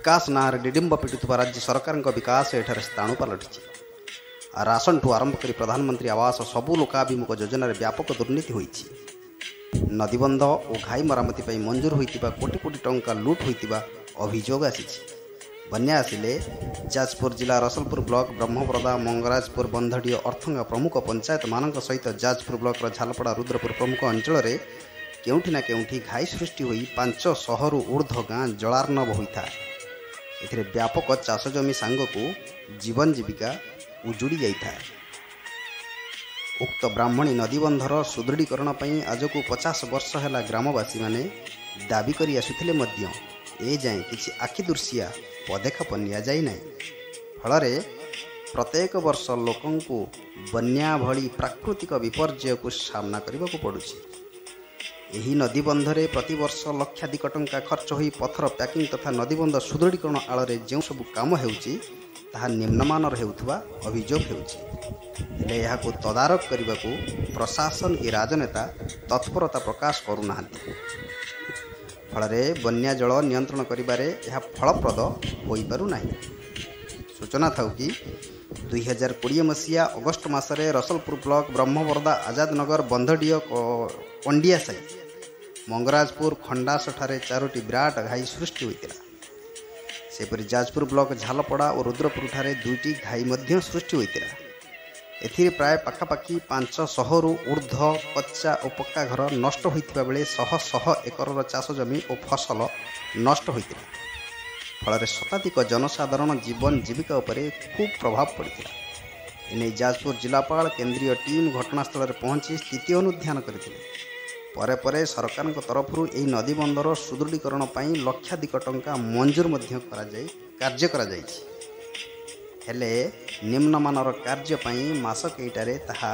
ବିକାଶ ନାଁରେ ଡିଡିମ୍ବ ପିଟୁଥିବା ରାଜ୍ୟ ସରକାରଙ୍କ ବିକାଶ ଏଠାରେ ସ୍ଥାଣୁ ପାଲଟିଛି। ରାସନଠୁ ଆରମ୍ଭ କରି ପ୍ରଧାନମନ୍ତ୍ରୀ ଆବାସ ସବୁ ଲୋକାଭିମୁଖ ଯୋଜନାରେ ବ୍ୟାପକ ଦୁର୍ନୀତି ହୋଇଛି। ନଦୀବନ୍ଧ ଓ ଘାଇ ମରାମତି ପାଇଁ ମଞ୍ଜୁର ହୋଇଥିବା କୋଟି କୋଟି ଟଙ୍କା ଲୁଟ୍ ହୋଇଥିବା ଅଭିଯୋଗ ଆସିଛି। ବନ୍ୟା ଆସିଲେ ଯାଜପୁର ଜିଲ୍ଲା ରସଲପୁର ବ୍ଲକ ବ୍ରହ୍ମପ୍ରଦା, ମଙ୍ଗରାଜପୁର, ବନ୍ଧଡିହ, ଅର୍ଥଙ୍ଗା ପ୍ରମୁଖ ପଞ୍ଚାୟତମାନଙ୍କ ସହିତ ଯାଜପୁର ବ୍ଲକର ଝାଲପଡ଼ା, ରୁଦ୍ରପୁର ପ୍ରମୁଖ ଅଞ୍ଚଳରେ କେଉଁଠି ନା କେଉଁଠି ଘାଇ ସୃଷ୍ଟି ହୋଇ 500ରୁ ଉର୍ଦ୍ଧ୍ୱ ଗାଁ ଜଳାର୍ଣ୍ଣବ ହୋଇଥାଏ। ଏଥିରେ ବ୍ୟାପକ ଚାଷ ଜମି ସାଙ୍ଗକୁ ଜୀବନ ଜୀବିକା ଉଜୁଡ଼ି ଯାଇଥାଏ। ଉକ୍ତ ବ୍ରାହ୍ମଣୀ ନଦୀବନ୍ଧର ସୁଦୃଢ଼ୀକରଣ ପାଇଁ ଆଜକୁ 50 ବର୍ଷ ହେଲା ଗ୍ରାମବାସୀମାନେ ଦାବି କରି ଆସୁଥିଲେ ମଧ୍ୟ ଏଯାଏଁ କିଛି ଆଖିଦୃଶିଆ ପଦକ୍ଷେପ ନିଆଯାଇନାହିଁ। ଫଳରେ ପ୍ରତ୍ୟେକ ବର୍ଷ ଲୋକଙ୍କୁ ବନ୍ୟା ଭଳି ପ୍ରାକୃତିକ ବିପର୍ଯ୍ୟୟକୁ ସାମ୍ନା କରିବାକୁ ପଡ଼ୁଛି। ଏହି ନଦୀବନ୍ଧରେ ପ୍ରତିବର୍ଷ ଲକ୍ଷାଧିକ ଟଙ୍କା ଖର୍ଚ୍ଚ ହୋଇ ପଥର ପ୍ୟାକିଂ ତଥା ନଦୀବନ୍ଧ ସୁଦୃଢ଼ୀକରଣ ଆଳରେ ଯେଉଁ ସବୁ କାମ ହେଉଛି ତାହା ନିମ୍ନମାନର ହେଉଥିବା ଅଭିଯୋଗ ହେଉଛି। ହେଲେ ଏହାକୁ ତଦାରଖ କରିବାକୁ ପ୍ରଶାସନ କି ରାଜନେତା ତତ୍ପରତା ପ୍ରକାଶ କରୁନାହାନ୍ତି। ଫଳରେ ବନ୍ୟା ଜଳ ନିୟନ୍ତ୍ରଣ କରିବାରେ ଏହା ଫଳପ୍ରଦ ହୋଇପାରୁନାହିଁ। ସୂଚନା ଥାଉ କି 2020 ମସିହା ଅଗଷ୍ଟ ମାସରେ ରସଲପୁର ବ୍ଲକ ବ୍ରହ୍ମବରଦା, ଆଜାଦନଗର, ବନ୍ଧଡିହ, କଣ୍ଡିଆସାହି, ମଙ୍ଗରାଜପୁର, ଖଣ୍ଡାସଠାରେ 4ଟି ବିରାଟ ଘାଇ ସୃଷ୍ଟି ହୋଇଥିଲା। ସେହିପରି ଯାଜପୁର ବ୍ଲକ ଝାଲପଡ଼ା ଓ ରୁଦ୍ରପୁରଠାରେ 2ଟି ଘାଇ ମଧ୍ୟ ସୃଷ୍ଟି ହୋଇଥିଲା। ଏଥିରେ ପ୍ରାୟ ପାଖାପାଖି 500ରୁ ଉର୍ଦ୍ଧ୍ୱ କଚ୍ଚା ଓ ପକ୍କା ଘର ନଷ୍ଟ ହୋଇଥିବା ବେଳେ ଶହ ଶହ ଏକରର ଚାଷ ଜମି ଓ ଫସଲ ନଷ୍ଟ ହୋଇଥିଲା। ଫଳରେ ଶତାଧିକ ଜନସାଧାରଣ ଜୀବନ ଜୀବିକା ଉପରେ ଖୁବ୍ ପ୍ରଭାବ ପଡ଼ିଥିଲା। ଏନେଇ ଯାଜପୁର ଜିଲ୍ଲାପାଳ, କେନ୍ଦ୍ରୀୟ ଟିମ୍ ଘଟଣାସ୍ଥଳରେ ପହଞ୍ଚି ସ୍ଥିତି ଅନୁଧ୍ୟାନ କରିଥିଲେ। ପରେ ପରେ ସରକାରଙ୍କ ତରଫରୁ ଏହି ନଦୀବନ୍ଧର ସୁଦୃଢ଼ୀକରଣ ପାଇଁ ଲକ୍ଷାଧିକ ଟଙ୍କା ମଞ୍ଜୁର ମଧ୍ୟ କରାଯାଇ କାର୍ଯ୍ୟ କରାଯାଇଛି। ହେଲେ ନିମ୍ନମାନର କାର୍ଯ୍ୟ ପାଇଁ ମାସ କେଇଟାରେ ତାହା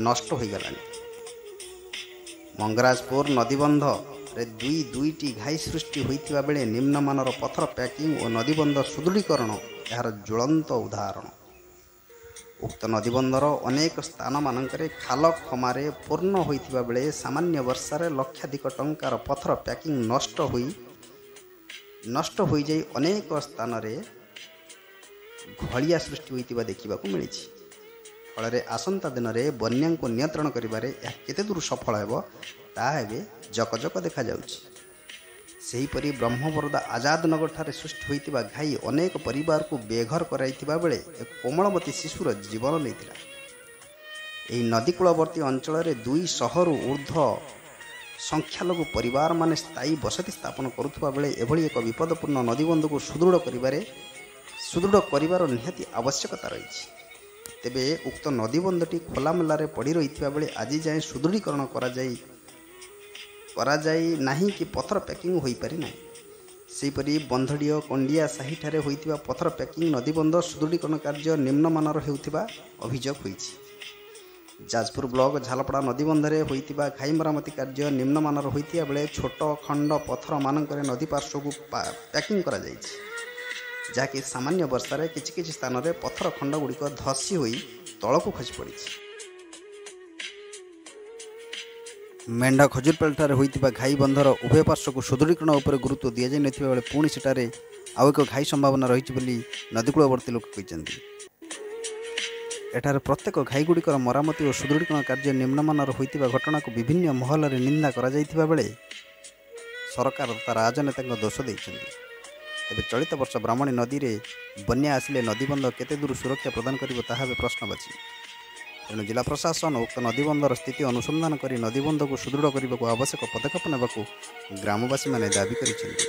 ନଷ୍ଟ ହୋଇଗଲାଣି। ମଙ୍ଗରାଜପୁର ନଦୀବନ୍ଧରେ ଦୁଇ ଦୁଇଟି ଘାଇ ସୃଷ୍ଟି ହୋଇଥିବା ବେଳେ ନିମ୍ନମାନର ପଥର ପ୍ୟାକିଂ ଓ ନଦୀବନ୍ଧ ସୁଦୃଢ଼ୀକରଣ ଏହାର ଜ୍ୱଳନ୍ତ ଉଦାହରଣ। ଉକ୍ତ ନଦୀବନ୍ଧର ଅନେକ ସ୍ଥାନମାନଙ୍କରେ ଖାଲ ଖମାରେ ପୂର୍ଣ୍ଣ ହୋଇଥିବା ବେଳେ ସାମାନ୍ୟ ବର୍ଷାରେ ଲକ୍ଷାଧିକ ଟଙ୍କାର ପଥର ପ୍ୟାକିଂ ନଷ୍ଟ ହୋଇଯାଇ ଅନେକ ସ୍ଥାନରେ ଘଳିଆ ସୃଷ୍ଟି ହୋଇଥିବା ଦେଖିବାକୁ ମିଳିଛି। ଫଳରେ ଆସନ୍ତା ଦିନରେ ବନ୍ୟାଙ୍କୁ ନିୟନ୍ତ୍ରଣ କରିବାରେ ଏହା କେତେ ଦୂର ସଫଳ ହେବ ତାହା ଏବେ ଜକଜକ ଦେଖାଯାଉଛି। ସେହିପରି ବ୍ରହ୍ମବରଦା ଆଜାଦନଗରଠାରେ ସୃଷ୍ଟି ହୋଇଥିବା ଘାଇ ଅନେକ ପରିବାରକୁ ବେଘର କରାଇଥିବା ବେଳେ ଏକ କୋମଳମତୀ ଶିଶୁର ଜୀବନ ନେଇଥିଲା। ଏହି ନଦୀ କୂଳବର୍ତ୍ତୀ ଅଞ୍ଚଳରେ 200ରୁ ଉର୍ଦ୍ଧ୍ୱ ସଂଖ୍ୟାଲଘୁ ପରିବାରମାନେ ସ୍ଥାୟୀ ବସତି ସ୍ଥାପନ କରୁଥିବା ବେଳେ ଏଭଳି ଏକ ବିପଦପୂର୍ଣ୍ଣ ନଦୀବନ୍ଧକୁ ସୁଦୃଢ଼ କରିବାର ନିହାତି ଆବଶ୍ୟକତା ରହିଛି। ତେବେ ଉକ୍ତ ନଦୀବନ୍ଧଟି ଖୋଲାମେଲାରେ ପଡ଼ି ରହିଥିବା ବେଳେ ଆଜି ଯାଏଁ ସୁଦୃଢ଼ୀକରଣ କରାଯାଇ ନାହିଁ କି ପଥର ପ୍ୟାକିଂ ହୋଇପାରି ନାହିଁ। ସେହିପରି ବନ୍ଧଡିହ, କଣ୍ଡିଆ ସାହିଠାରେ ହୋଇଥିବା ପଥର ପ୍ୟାକିଂ ନଦୀବନ୍ଧ ସୁଦୃଢ଼ୀକରଣ କାର୍ଯ୍ୟ ନିମ୍ନମାନର ହେଉଥିବା ଅଭିଯୋଗ ହୋଇଛି। ଯାଜପୁର ବ୍ଲକ ଝାଲପଡ଼ା ନଦୀବନ୍ଧରେ ହୋଇଥିବା ଘାଇ ମରାମତି କାର୍ଯ୍ୟ ନିମ୍ନମାନର ହୋଇଥିବା ବେଳେ ଛୋଟ ଖଣ୍ଡ ପଥରମାନଙ୍କରେ ନଦୀ ପାର୍ଶ୍ୱକୁ ପ୍ୟାକିଂ କରାଯାଇଛି, ଯାହାକି ସାମାନ୍ୟ ବର୍ଷାରେ କିଛି କିଛି ସ୍ଥାନରେ ପଥର ଖଣ୍ଡଗୁଡ଼ିକ ଧସି ହୋଇ ତଳକୁ ଖସି ପଡ଼ିଛି। ମେଣ୍ଢା ଖଜୁରପାଲଠାରେ ହୋଇଥିବା ଘାଇ ବନ୍ଧର ଉଭୟ ପାର୍ଶ୍ୱକୁ ସୁଦୃଢ଼ୀକରଣ ଉପରେ ଗୁରୁତ୍ୱ ଦିଆଯାଇନଥିବା ବେଳେ ପୁଣି ସେଠାରେ ଆଉ ଏକ ଘାଇ ସମ୍ଭାବନା ରହିଛି ବୋଲି ନଦୀକୂଳବର୍ତ୍ତୀ ଲୋକ କହିଛନ୍ତି। ଏଠାରେ ପ୍ରତ୍ୟେକ ଘାଇଗୁଡ଼ିକର ମରାମତି ଓ ସୁଦୃଢ଼ୀକରଣ କାର୍ଯ୍ୟ ନିମ୍ନମାନର ହୋଇଥିବା ଘଟଣାକୁ ବିଭିନ୍ନ ମହଲରେ ନିନ୍ଦା କରାଯାଇଥିବା ବେଳେ ସରକାର ତଥା ରାଜନେତାଙ୍କ ଦୋଷ ଦେଇଛନ୍ତି। ତେବେ ଚଳିତ ବର୍ଷ ବ୍ରାହ୍ମଣୀ ନଦୀରେ ବନ୍ୟା ଆସିଲେ ନଦୀବନ୍ଧ କେତେ ଦୂର ସୁରକ୍ଷା ପ୍ରଦାନ କରିବ ତାହା ଏବେ ପ୍ରଶ୍ନବାଚୀ। ତେଣୁ ଜିଲ୍ଲା ପ୍ରଶାସନ ଉକ୍ତ ନଦୀବନ୍ଧର ସ୍ଥିତି ଅନୁସନ୍ଧାନ କରି ନଦୀବନ୍ଧକୁ ସୁଦୃଢ଼ କରିବାକୁ ଆବଶ୍ୟକ ପଦକ୍ଷେପ ନେବାକୁ ଗ୍ରାମବାସୀମାନେ ଦାବି କରିଛନ୍ତି।